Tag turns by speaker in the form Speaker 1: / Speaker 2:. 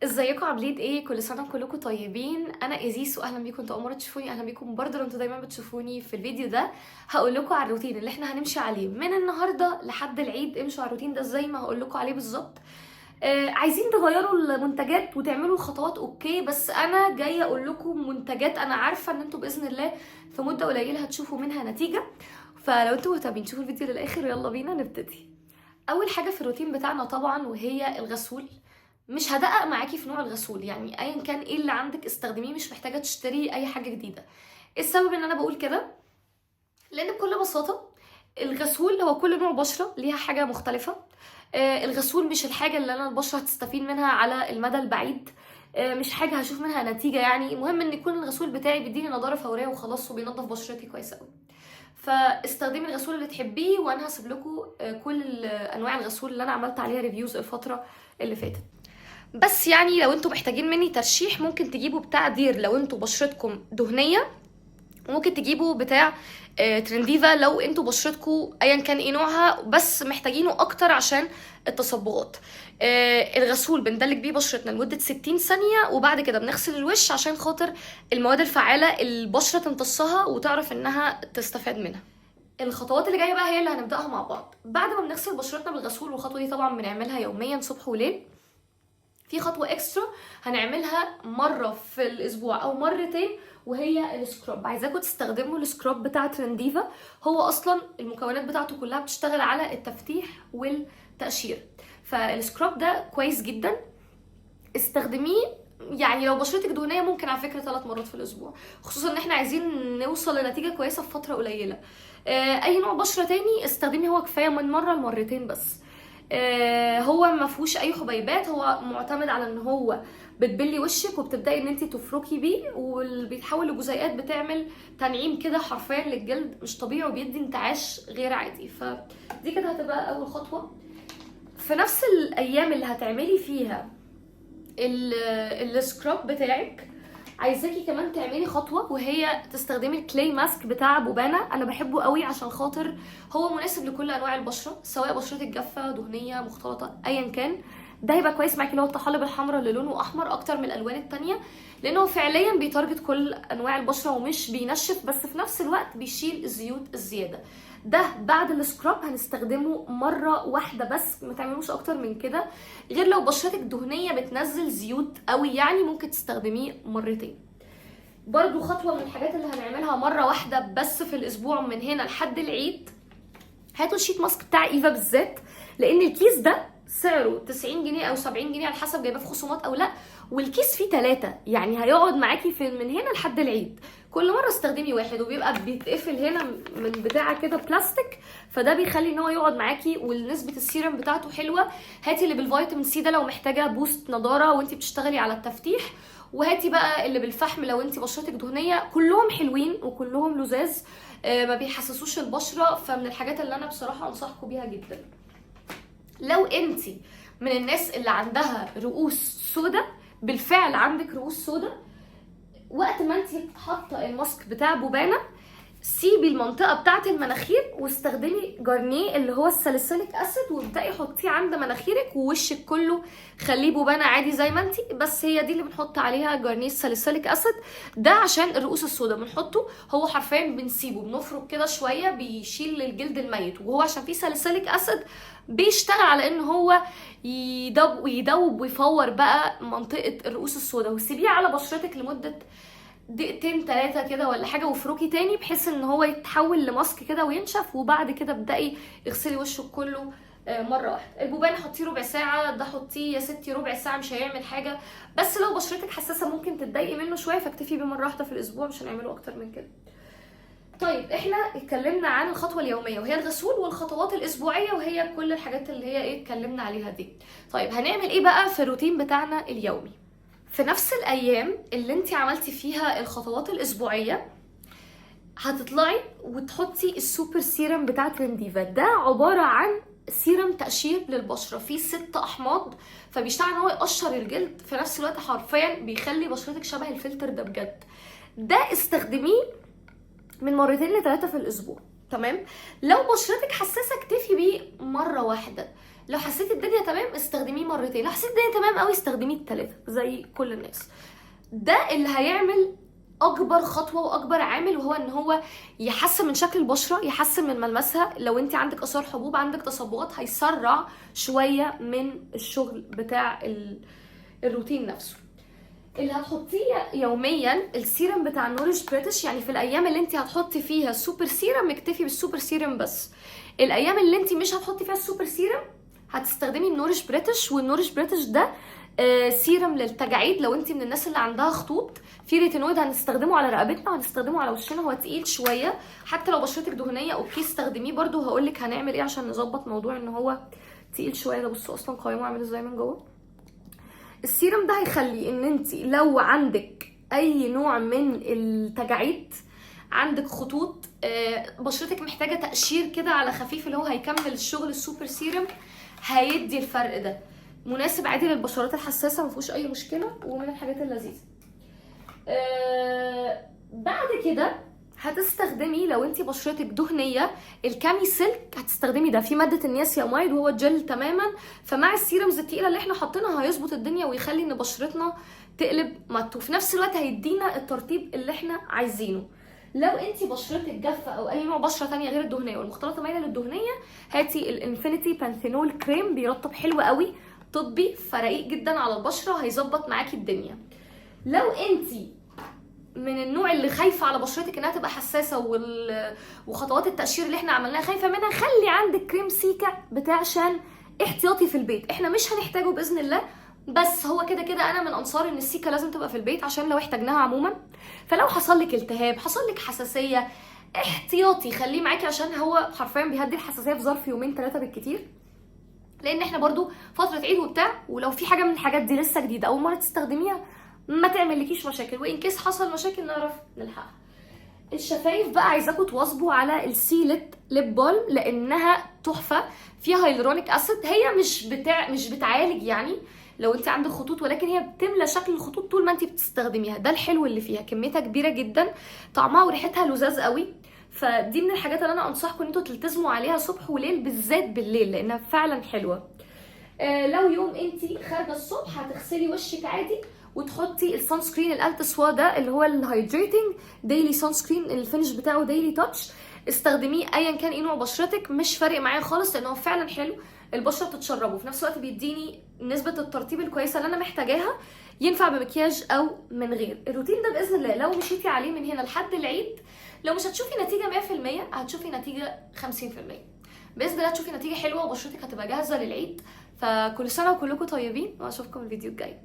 Speaker 1: ازيكم؟ عاملين ايه؟ كل سنة وكلكم طيبين. انا ايزيس واهلا بيكم. انتوا اول مرة تشوفوني، اهلا بيكم برضه لو انتوا دايما بتشوفوني. في الفيديو ده هقول لكم على الروتين اللي احنا هنمشي عليه من النهارده لحد العيد. امشوا على الروتين ده زي ما هقول لكم عليه بالظبط. عايزين تغيروا المنتجات وتعملوا الخطوات okay، بس انا جاية اقول لكم منتجات انا عارفه ان انتوا باذن الله في مده قليله هتشوفوا منها نتيجه. فلو انتوا مهتمين تشوفوا الفيديو للاخر، يلا بينا نبتدي. اول حاجة في الروتين بتاعنا طبعا وهي الغسول. مش هدقق معاكي في نوع الغسول، يعني ايا كان ايه اللي عندك استخدميه، مش محتاجه تشتري اي حاجة جديده. ايه السبب ان انا بقول كده؟ لان بكل بساطة الغسول هو كل نوع بشره ليها حاجة مختلفه. الغسول مش الحاجة اللي انا البشرة هتستفيد منها على المدى البعيد، مش حاجة هشوف منها نتيجه. يعني المهم ان يكون الغسول بتاعي بيديني نضاره فورية وخلاص، وبينظف بشرتي كويس قوي. فاستخدمي الغسول اللي تحبيه، وانا هسيب لكم كل انواع الغسول اللي انا عملت عليها reviews الفترة اللي فاتت. بس يعني لو انتوا محتاجين مني ترشيح، ممكن تجيبوا بتاع دير لو انتوا بشرتكم دهنية، وممكن تجيبوا بتاع ترنديفا لو انتوا بشرتكم ايا كان ايه نوعها، بس محتاجينه اكتر عشان التصبغات. الغسول بندلك بيه بشرتنا لمدة 60 ثانية، وبعد كده بنغسل الوش عشان خاطر المواد الفعالة البشرة تمتصها وتعرف انها تستفاد منها. الخطوات اللي جاية بقى هي اللي هنبداها مع بعض. بعد ما بنغسل بشرتنا بالغسول، والخطوة دي طبعا بنعملها يوميا صبح وليل، في خطوة extra هنعملها مرة في الاسبوع او مرتين وهي ال scrub. عايزاكم تستخدموا ال scrub بتاع ترنديفا، هو اصلا المكونات بتاعته كلها بتشتغل على التفتيح والتقشير، فال scrub ده كويس جدا استخدميه. يعني لو بشرتك دهنية ممكن على فكرة 3 مرات في الاسبوع، خصوصا ان احنا عايزين نوصل لنتيجة كويسة في فترة قليله. اي نوع بشره تاني استخدمي هو كفاية من مرة لمرتين بس. هو ما فيهوش اي حبيبات، هو معتمد على ان هو بتبلي وشك وبتبداي ان انت تفركي بيه، واللي بيتحول لجزيئات بتعمل تنعيم كده حرفيا للجلد مش طبيعي، وبيدي انتعاش غير عادي. فدي كده هتبقى اول خطوة. في نفس الايام اللي هتعملي فيها ال scrub بتاعك، عايزاكي كمان تعملي خطوة وهي تستخدمي ال clay mask بتاع بوبانا. انا بحبه قوي عشان خاطر هو مناسب لكل انواع البشرة، سواء بشرتك جافة، دهنية، مختلطة، ايا كان. ده هيبقى كويس معاكي، اللي هو الطحالب الحمراء اللي لونه احمر اكتر من الالوان التانية، لانه فعليا بي target كل انواع البشرة ومش بينشف، بس في نفس الوقت بيشيل الزيوت الزيادة. ده بعد ال scrub هنستخدمه مرة واحدة بس، ما تعملوش اكتر من كده، غير لو بشرتك دهنية بتنزل زيوت قوي يعني ممكن تستخدميه مرتين. برضو خطوة من الحاجات اللي هنعملها مرة واحدة بس في الاسبوع من هنا لحد العيد، هاتوا ال sheet mask بتاع ايفا بالذات، لان الكيس ده سعره 90 جنيه او 70 جنيه على حسب جايباه في خصومات او لا، والكيس فيه 3، يعني هيقعد معاكي في من هنا لحد العيد. كل مرة استخدمي واحد، وبيبقى بيتقفل هنا من بتاعه كده بلاستيك، فده بيخلي ان هو يقعد معاكي، ونسبه السيرم بتاعته حلوة. هاتي اللي بالفيتامين سي ده لو محتاجه boost نضاره وانتي بتشتغلي على التفتيح، وهاتي بقى اللي بالفحم لو انتي بشرتك دهنية. كلهم حلوين وكلهم لذاذ، ما بيحسسوش البشرة، فمن الحاجات اللي انا بصراحة انصحكم بيها جدا. لو انتي من الناس اللي عندها رؤوس سودا، بالفعل عندك رؤوس سودا، وقت ما انتي حاطه ال mask بتاع بوبانا سيبي المنطقة بتاعه المناخير واستخدمي جارنيه اللي هو ال salicylic acid، وابداي حطيه عند مناخيرك ووشك كله خليه بوبانا عادي زي ما انتي، بس هي دي اللي بنحط عليها جارنيه ال salicylic acid ده عشان الرؤوس السوداء. بنحطه هو حرفيا بنسيبه بنفرك كده شوية، بيشيل الجلد الميت، وهو عشان فيه salicylic acid بيشتغل على ان هو يدوب ويفور بقى منطقة الرؤوس السوداء. وسيبيه على بشرتك لمدة دقيقتين 3 كده ولا حاجة، وافركي تاني بحيث ان هو يتحول ل mask كده وينشف، وبعد كده ابدأي اغسلي وشك كله مرة واحدة. البوبان حطيه ربع ساعة، ده حطيه يا ستي ربع ساعة مش هيعمل حاجة، بس لو بشرتك حساسة ممكن تتضايقي منه شوية، فاكتفي بيه مرة واحدة في الاسبوع، مش هنعمله اكتر من كده. طيب احنا اتكلمنا عن الخطوة اليومية وهي الغسول، والخطوات الاسبوعية وهي كل الحاجات اللي هي ايه اتكلمنا عليها دي. طيب هنعمل ايه بقى في الروتين بتاعنا اليومي؟ في نفس الايام اللي انت عملتي فيها الخطوات الاسبوعية هتطلعي وتحطي ال super serum بتاع ترنديفا. ده عبارة عن سيرم تقشير للبشره فيه 6 احماض، فبيشتغل ان هو يقشر الجلد، في نفس الوقت حرفيا بيخلي بشرتك شبه الفلتر ده بجد. ده استخدميه من 2 ل 3 في الاسبوع، تمام؟ لو بشرتك حساسة اكتفي بيه مرة واحدة. لو حسيتي الدنيا تمام استخدميه مرتين، لو حسيتي الدنيا تمام قوي استخدميه الثلاثة زي كل الناس. ده اللي هيعمل اكبر خطوة واكبر عامل، وهو ان هو يحسن من شكل البشرة، يحسن من ملمسها. لو انت عندك اثار حبوب، عندك تصبغات، هيسرع شوية من الشغل بتاع الروتين نفسه. اللي هتحطيه يوميا السيرم بتاع Nourish British، يعني في الايام اللي انت هتحطي فيها ال super serum اكتفي بال super serum بس. الايام اللي انت مش هتحطي فيها ال super serum هتستخدمي ال Nourish British، وال Nourish British ده سيرم للتجاعيد. لو انت من الناس اللي عندها خطوط في retinoid هنستخدمه على رقبتنا وهنستخدمه على وشنا، هو تقيل شوية، حتى لو بشرتك دهنية okay استخدميه برده، وهقول لك هنعمل ايه عشان نظبط موضوع ان هو تقيل شوية ده. بصوا اصلا قوامه عامل ازاي من جوه. السيرم ده هيخلي ان انت لو عندك اي نوع من التجاعيد، عندك خطوط، بشرتك محتاجه تقشير كده على خفيف، اللي هو هيكمل الشغل ال super serum هيدي الفرق ده. مناسب عادي للبشرات الحساسة، ما فيهوش اي مشكلة، ومن الحاجات اللذيذة. بعد كده هتستخدمي لو انت بشرتك دهنية ال Cami Silk، هتستخدمي ده في مادة النياسيامايد وهو جل تماما، فمع ال serums التقيله اللي احنا حاطينها هيظبط الدنيا ويخلي ان بشرتنا تقلب matte، وفي نفس الوقت هيدينا الترطيب اللي احنا عايزينه. لو انت بشرتك جافة او اي نوع بشره تانية غير الدهنية والمختلطه مايلة للدهنيه، هاتي ال Infinity Panthenol كريم، بيرطب حلو قوي، طبي، فرقيق جدا على البشرة، هيظبط معاكي الدنيا. لو انت من النوع اللي خايفة على بشرتك انها تبقى حساسة وخطوات التقشير اللي احنا عملناها خايفة منها، خلي عندك كريم cica بتاع شان احتياطي في البيت. احنا مش هنحتاجه باذن الله، بس هو كده كده انا من انصار ان ال cica لازم تبقى في البيت عشان لو احتاجناها عموما. فلو حصل لك التهاب، حصل لك حساسية، احتياطي خليه معاكي، عشان هو حرفيا بيهدي الحساسية في ظرف يومين 3 بالكتير، لان احنا برضو فترة عيد وبتاع، ولو في حاجة من الحاجات دي لسه جديدة اول مرة تستخدميها ما تعملكيش مشاكل، و in case حصل مشاكل نعرف نلحقها. الشفايف بقى عايزاكم تواظبوا على ال Sealit lip balm لانها تحفة، فيها hyaluronic acid. هي مش بتعالج يعني لو انت عندك خطوط، ولكن هي بتملى شكل الخطوط طول ما انت بتستخدميها، ده الحلو اللي فيها. كميتها كبيرة جدا، طعمها وريحتها لذاذ قوي، فدي من الحاجات اللي انا انصحكم ان انتوا تلتزموا عليها صبح وليل، بالذات بالليل لانها فعلا حلوة. لو يوم انت خارجه الصبح هتغسلي وشك عادي وتحطي ال sunscreen الالتسوا ده اللي هو ال hydrating daily sunscreen، ال finish بتاعه daily touch، استخدميه ايا كان ايه نوع بشرتك، مش فارق معايا خالص لان هو فعلا حلو، البشرة بتتشربه، في نفس الوقت بيديني نسبه الترطيب الكويسة اللي انا محتاجاها، ينفع بمكياج او من غير. الروتين ده باذن الله لو مشيتي عليه من هنا لحد العيد، لو مش هتشوفي نتيجة 100% هتشوفي نتيجة 50% باذن الله، هتشوفي نتيجة حلوة وبشرتك هتبقى جاهزة للعيد. فكل سنة وكلكم طيبين، واشوفكم الفيديو الجاي.